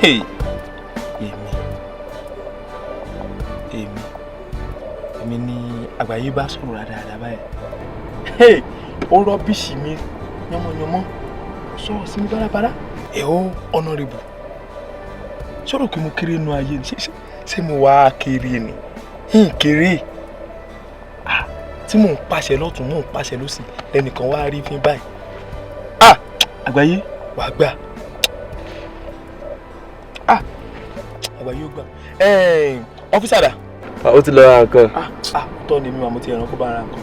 Hey, èmi èmi èmi ni àgbáyé bá sọ̀rọ̀ dáadáa báyìí. Hey, ó rubbish mi yánmọ́yánmọ́, sọ̀rọ̀ sí mi bárabàrá. Ẹ̀ ó honourable sọ̀rọ̀ kí mo kéré nu ayé ni. Ṣé mo wá kéré ni? Ń kéré tí mò ń pàṣẹ lọ́tún, mò ń pàṣẹ lọ́sì, lẹ́nìkan wá rí fín báyìí. Ah, àgbáyé wàá gbà. Ah, àgbáyé ó gbà. Officer dà? Ó ti lọ ra nǹkan. Ah ah, tọ́ ni mi wà, mo ti ẹ̀ràn kó bá ra nǹkan.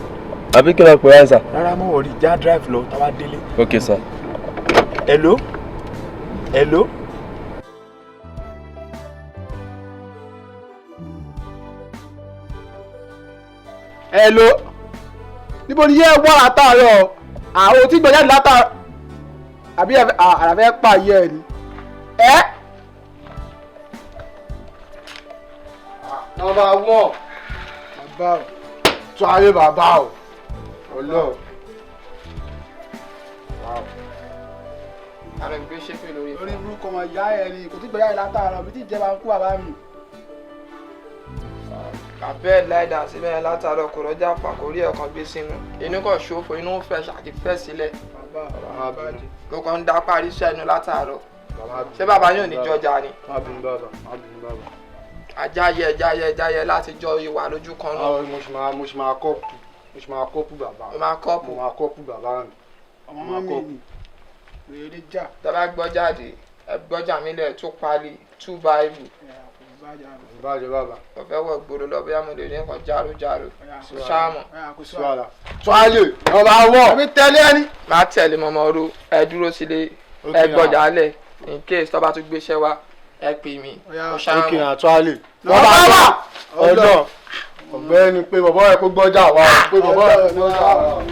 Àbí kí ló pè é, sir? Rárá, mọ̀ wọ̀rí, já drive lọ, táwa délé. Ok, sir. Hello, hello. Hello, níbo ni yẹ wà látàárọ̀? Àwọn tí gbọ̀jáde látàárọ̀, àbí àràfẹ́ pààyẹ ẹ ni ẹ. Number one. Bàbá o. Tún ayé bàbá o. Ọlọ́ọ̀. Àrùn gbé ṣépè lórí. Orí burúkú ọmọ ìyá ẹ ni, kò tí gbọ̀jáde látàárọ̀ bí tí ìjẹba ń kú bàbá mi. Bàbá ẹ̀ láìda síbẹ̀ látàárọ̀, kò rọ́jà pa, kò rí ẹ̀kan gbé sínú. Inú kan ṣòfò, inú fẹ́ ṣàkí fẹ́ sílẹ̀. Bàbá. Mo kàn ń dá parí sẹ́nu látàárọ̀. Ṣé bàbá yóò ní jọjà ni? Má bínú bàbá, má bínú bàbá. Ajáyẹ jáyẹ jáyẹ láti jọ ìwà lójú kan náà. Mo ṣì máa kọ́pù, mo ṣì máa kọ́pù bàbá. Mo máa kọ́pù. Mo máa kọ́pù bàbá mi. Ọmọ mi ni wèrè jà. Tẹ́ bá gbọ́ jáde, ẹ gbọ́jà mi lẹ̀ tó pálí tú báìbù. Ìbàjẹ́ bàbá. Mo fẹ́ wọ̀ gbòòrò lọ, bóyá mo lè rí nǹkan járó járó. Ṣáàmù. Suwala. Tuwale, number one. Àbí tẹ̀lé ẹni. Má tẹ̀lé mọ́mọ́ ro, ẹ dúró sílé, ẹ gbọ́jà lẹ̀ in case tó bá tún gbéṣẹ́ wá, ẹ pè mí. Ṣáàmù. Ok na, Tuwale. Number one. Ọ̀dọ̀. Ọ̀gbẹ́ni pé bàbá rẹ̀ kó gbọ́jà wá. Pé bàbá rẹ̀ kó gbọ́jà wá.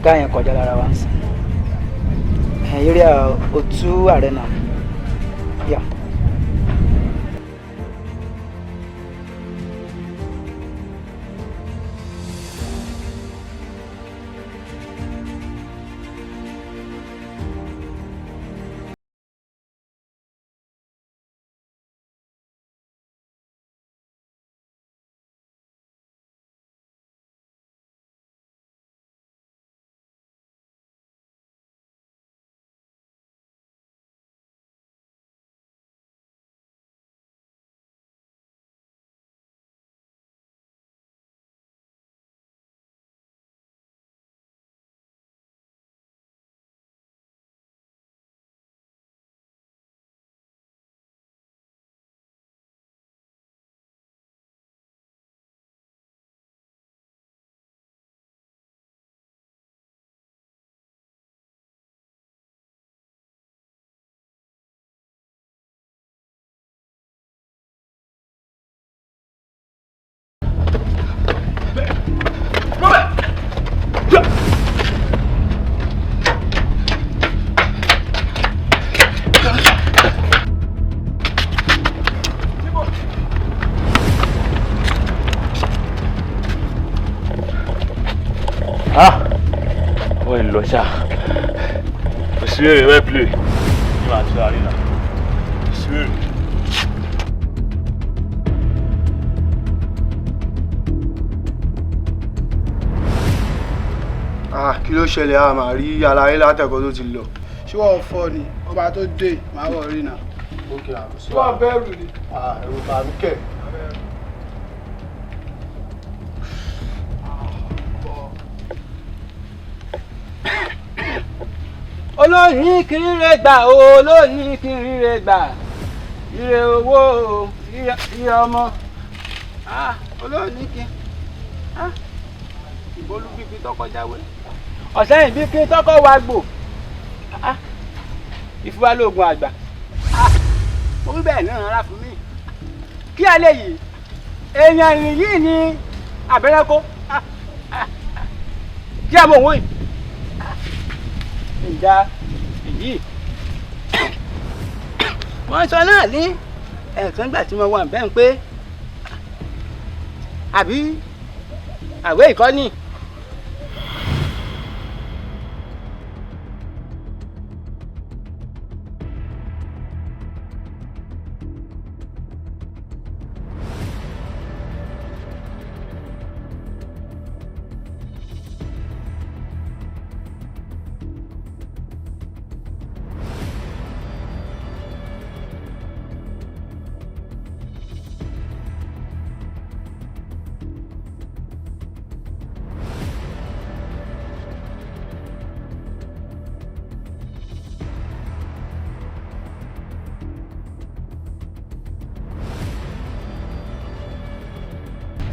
Gáà yẹn kọjá lára wa ń sìn area O2 Arena, yeah. Ah, wọ́n ń lọ ṣá. Kò sí èrè wẹ́ play. Ní màá tún àárín náà. Kò sí èrè. Ah, kí ló ṣẹlẹ̀? A máa rí aláyé látẹ̀kọ́ tó ti lọ. Ṣé wọ́n fọ́ ni? Ọba tó dé, máa wọ̀ rí náà. Ok, àkóso. Ṣé wọ́n bẹ̀rù ni? Ah, ẹ̀rù bà mí kẹ̀. Olóyìn kí n rẹ gbà o, olóyìn kí n rẹ gbà, ire owó o, ire ọmọ. Ah, olóyìn kí, ah, ìbolú bíbí tọkọ jáwé, ọ̀sẹ̀ yìí bí kí tọkọ wa gbò. Ah, ìfúwálógún àgbà. Ah, mo wí bẹ́ẹ̀ náà rárá fún mi kí ẹ lè yìí èèyàn ìrìn yìí ní abẹ́rẹ́ kó. Ah, ah, kí ẹ mọ̀ òun yìí ìjà èyí wọ́n sọ náà ní Ẹ̀ẹ̀kan gbà tí mo wà bẹ́ẹ̀ ń pé àbí àwé ìkọ́ni.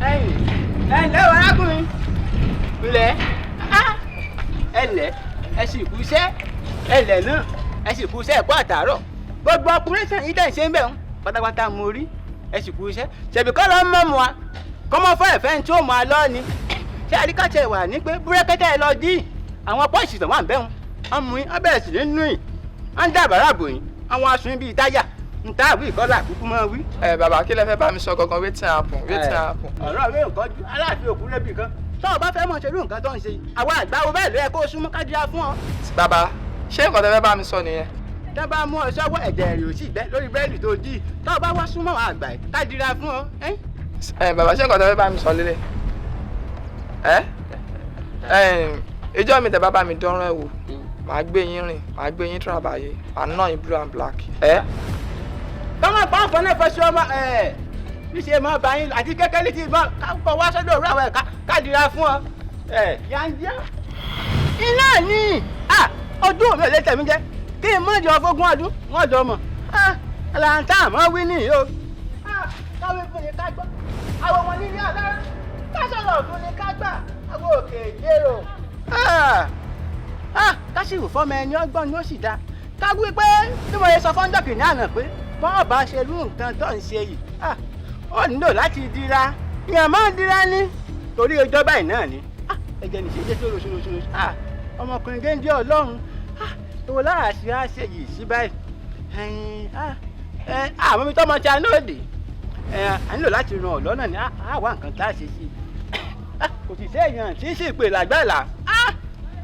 Ẹ̀yin ẹ ǹlẹ́ o arákùnrin, ǹlẹ́, ẹ ǹlẹ́, ẹ sì kú iṣẹ́, ẹ ǹlẹ́ náà, ẹ sì kú iṣẹ́ ẹ̀kọ́ àtàárọ̀. Gbogbo ọkùnrin yìí tẹ̀ ń ṣe ń bẹ̀ ń pátápátá mo rí, ẹ sì kú iṣẹ́. Ṣèbí kọ́ ló ń mọ̀ wa kọ́mọ fún ẹ̀fẹ́ tí ó mọ̀ á lọ́ ni. Ṣé àríkàṣe wà ní pé búrẹ́kẹ́tẹ́ ẹ lọ dí àwọn pọ́ìsì tó wà ń bẹ̀ ń wọ́n mú yín, wọ́n bẹ̀rẹ̀ sí ní nù yín, wọ́n ń dàbàrà bò yín, àwọn aṣọ yín bíi táyà ń tá àwí ìkọlà kúkú máa wí. Ẹ bàbá, kí lẹ fẹ́ bá mi sọ gangan? Wetin happen, wetin happen? Ọ̀rọ̀ mi ò kọjú aláàfin òkú lẹ́bì kan. Tó o bá fẹ́ mọ̀ ṣerú nǹkan tó ń ṣe yìí, àwa àgbà wo bẹ́ẹ̀ ló yẹ kó o súnmọ́ kájíra fún ọ. Bàbá, ṣé nǹkan tẹ fẹ́ bá mi sọ nìyẹn? Tẹ́ bá mú ọ sọ́wọ́, ẹ̀jẹ̀ rẹ̀ ò sì gbẹ lórí búrẹ́dì tó dì. Tó o bá wá súnmọ́ àwọn àgbà yìí kájíra fún ọ. Ẹ bàbá, ṣé nǹkan tẹ fẹ́ bá mi sọ lélẹ̀? Ẹ ẹ ìjọ mi tẹ bá bá mi dánrọ́ ẹ̀ wò, màá gbé yín rìn, màá gbé yín tírabàyè, màá ná yín blue and black. Ẹ. Tọ́mọ̀ pọ́ǹpọ́ náà fẹ́ sí ọmọ ẹ̀ níṣẹ́ máa bá yín àti kékeré létí ìbọn kákọ́ wá sọ́dọ̀ òwúrọ̀ àwọn ẹ̀ka kádìrá fún ọ. Ẹ̀ yáńjá. Iná ní ojú mi ò lè tẹ̀mí jẹ́ kí n mọ̀ jọ fógún ọdún wọ́n jọ mọ̀ aláǹtá àmọ́ wí nìyí o. Káwé fún ni ká gbọ́, àwọn ọmọ nílé alára ká sọ̀rọ̀ fún ni ká gbà, àwọn òkè ìlérò. Ká sì wò fọ́mọ ẹni ọgbọ́n ni ó sì dáa ká wí pé bí mo ṣe sọ fọ́ńdọ̀kì ní àná pé bọ́ọ̀ bá ṣe irú nǹkan tó ń ṣe yìí, ó nílò láti dira, ìyàn máa ń dira ní torí ọjọ́ báyìí náà ni ẹ̀jẹ̀ nìṣe jẹ́ sóro sóro sóro. Ọmọkùnrin géńdé ọlọ́run, ìwọ lára ṣe á ṣe yìí sí báyìí. Àmọ́ mi tọ́mọ tí a náà dé, a nílò láti ràn ọ́ lọ́nà ní àwa nǹkan tá a ṣe sí i, kò sì séèyàn tí sì pè lágbàlá.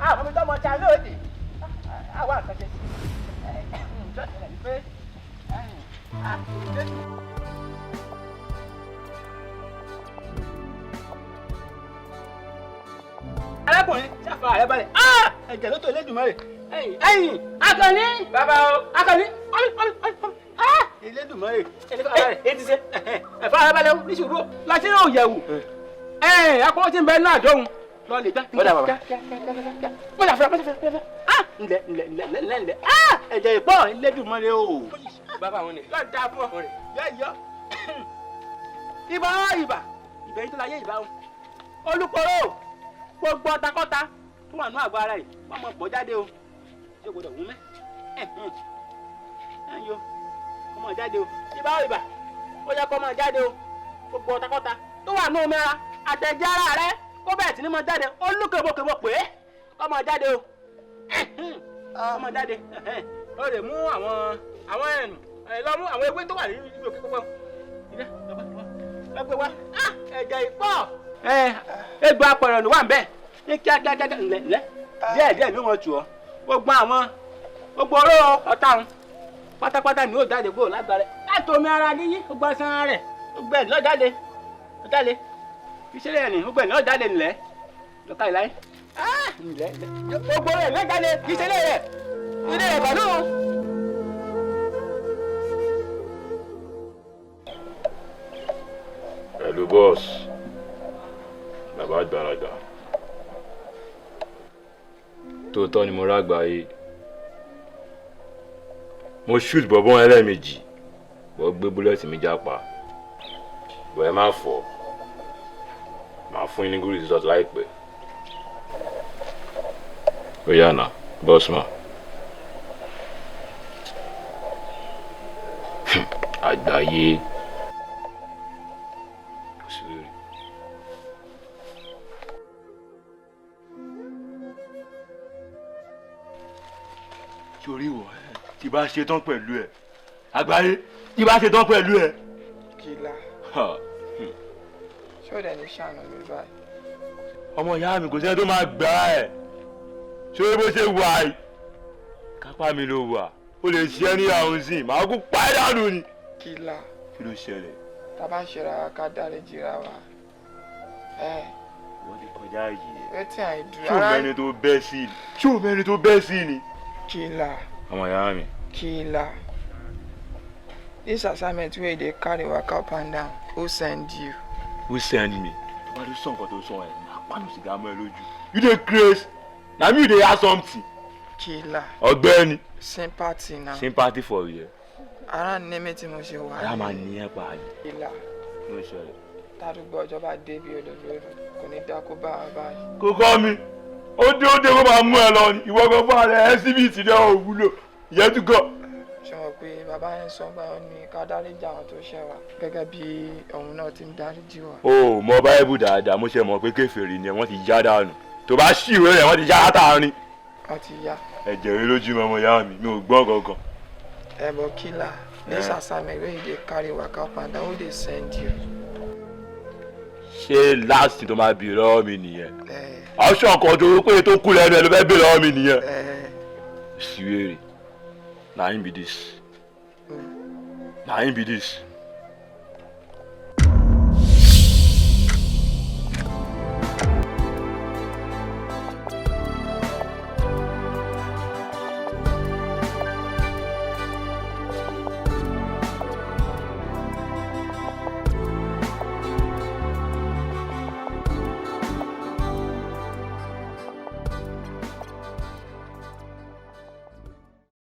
Àmọ́ mi tọ́mọ tí a náà dé, àwa nǹkan ṣe sí i. Arákùnrin, ṣàfà rẹ balẹ̀, ẹ̀jẹ̀ ló tó Elédùmarè. Ẹ̀yìn ẹ̀yìn Akànní. Bàbá o. Akànní, ọmọ ọmọ ọmọ, Elédùmarè. Ẹ ti ṣe ẹ̀fọ́ rẹ balẹ̀ ní sùúrù láti náà yẹ̀wò ẹ̀yìn akọ́wọ́ tí ń bẹ náà dọ́hùn lọ lè gbá. Ó dà bàbá. Mọ̀jà fúra mọ̀jà fúra mọ̀jà fúra. Ǹlẹ̀ ǹlẹ̀ ǹlẹ̀ ǹlẹ̀ ǹlẹ̀, ẹ̀jẹ̀ ìpọ̀ Elédùmarè o. Bàbá àwọn ni. Yóò dáa fún ọ. Yóò yọ. Ibà ibà ìbẹ̀yìn tó láyé ibà o. Olùkọ́rọ̀ gbogbo ọ̀tàkọ́ta tó wà ní àgọ́ ara yìí wọ́n mọ̀ pọ̀ jáde o. Ṣé o gbọ́dọ̀ wú mẹ́? Ẹ̀ ẹ̀ yo kọ́ mọ̀ jáde o. Ibà ibà ó yẹ kọ́ mọ̀ jáde o. Gbogbo ọ̀tàkọ́ta tó wà ní omi ara àtẹ̀jẹ́ ara rẹ kó bẹ̀rẹ̀ sí ní mọ̀ jáde. Olùkèbókèbó pé kọ́ mọ̀ jáde o. Kọ́ mọ̀ jáde. Ó lè mú àwọn àwọn ẹnu ẹ lọ mú àwọn ewé tó wà nínú ibi òkè pọpọ ilé lọ gbé wá, ẹ̀jẹ̀ ìpọ̀. Egbò apọ̀rọ̀ ló wà ń bẹ̀ ní kíákíá, ńlẹ̀ ńlẹ̀ díẹ̀ díẹ̀ ló wọ́n tù ọ́. Gbogbo àwọn gbogbo oró ọ̀tá wọn pátápátá ni yóò jáde kúrò lágbára láti omi ara níyí. Gbogbo ọsàn rẹ̀ gbogbo ẹ̀ ló jáde, ló jáde ìṣẹ̀lẹ̀ ẹ̀ ní gbogbo ẹ̀ ló jáde ńlẹ̀ lọ́ka ìláyé ńlẹ̀ gbogbo rẹ̀ ló jáde ìṣẹ̀lẹ̀ rẹ̀ ilé rẹ̀ pẹ̀lú. Hello boss, bàbá àgbàlagbà. Tóòtọ́ ni mo rágbà yìí. Mo shoot bọ̀bọ́n ẹlẹ́ẹ̀mejì, bọ́ gbé búlẹ̀tì mi jápa. Bọ̀ ẹ má fọ̀, màá fún yín ní good result láìpẹ́. Ó yá nà, boss ma. Àgbáyé. Kò sí wèrè. Torí wọ tí bá ṣe tán pẹ̀lú ẹ̀, Àgbáyé tí bá ṣe tán pẹ̀lú ẹ. Kìlà, ṣé o dẹ̀ ní ṣàánú mi báyìí? Ọmọ ìyá mi, kò sẹ́ni tó máa gbà ẹ̀. Ṣé bó ṣe wà yìí, kápá mi ló wà, ó lè ṣe é ní àwọn sìn, màá kú pa ẹ́ dànù ni. Kìlà. Kí ló ṣẹlẹ̀? Tá a bá ń ṣera wa, ká dáríjì ra wa. Ẹ Wọ́n ti kọjá yìí. Wetin I do? Ṣé o mẹ́ni tó bẹ́ sí ni? Ṣé o mẹ́ni tó bẹ́ sí ni? Kìlà. Ọmọ ìyá mi. Kìlà. This assignment wey you dey carry waka up and down, who send you? Who send me? Tó bá tó sọ nǹkan tó sọ ẹ̀, máa pàánù sìgá mọ́ ẹ lójú. You dey craze? Na me you dey ask something. Kìlà. Ọ̀gbẹ́ni. Sympathy na. Sympathy for you. Ara ní mi tí mo ṣe wà. Ara máa ní ẹ pa ni. Kìlà. Kí ló ṣẹlẹ̀? Tádùgbò ọjọ́ bá dé bí olólórí, kò ní dákú bá wa báyìí. Kò kọ́ mi, ó dé, ó dé, kó máa mú ẹ lọ ni. Ìwọ gan fún ara ẹ síbìtì náà ò wúlò, ìyẹn tún kọ. Ṣé wọn pé bàbá yẹn sọ pé ó ní ká dáríjì àwọn tó ṣẹ̀ wá gẹ́gẹ́ bí òun náà ti ń dáríjì wá? O mọ báíbù dáadáa. Mo ṣe mọ̀ pé kèfèrí ni ẹ, wọ́n ti já dànù. Tó bá ṣì ìwé rẹ̀, wọ́n ti já látàrin. Wọ́n ti yá. Ẹ̀jẹ̀ rí lójú mi, ọmọ ìyá mi, mi ò gbọ́ kankan. Ẹ bọ Killer, this assignment wey you dey carry waka up and down, who dey send you? Ṣé last thing tó máa bì lọ́wọ́ mi nìyẹn? Ẹ. Ọ̀ṣọ́ kan tó pé tó kú lẹ́nu ẹ ló fẹ́ bì lọ́wọ́ mi nìyẹn? Ẹ. Ṣìwèrè, na him be this, na him be this.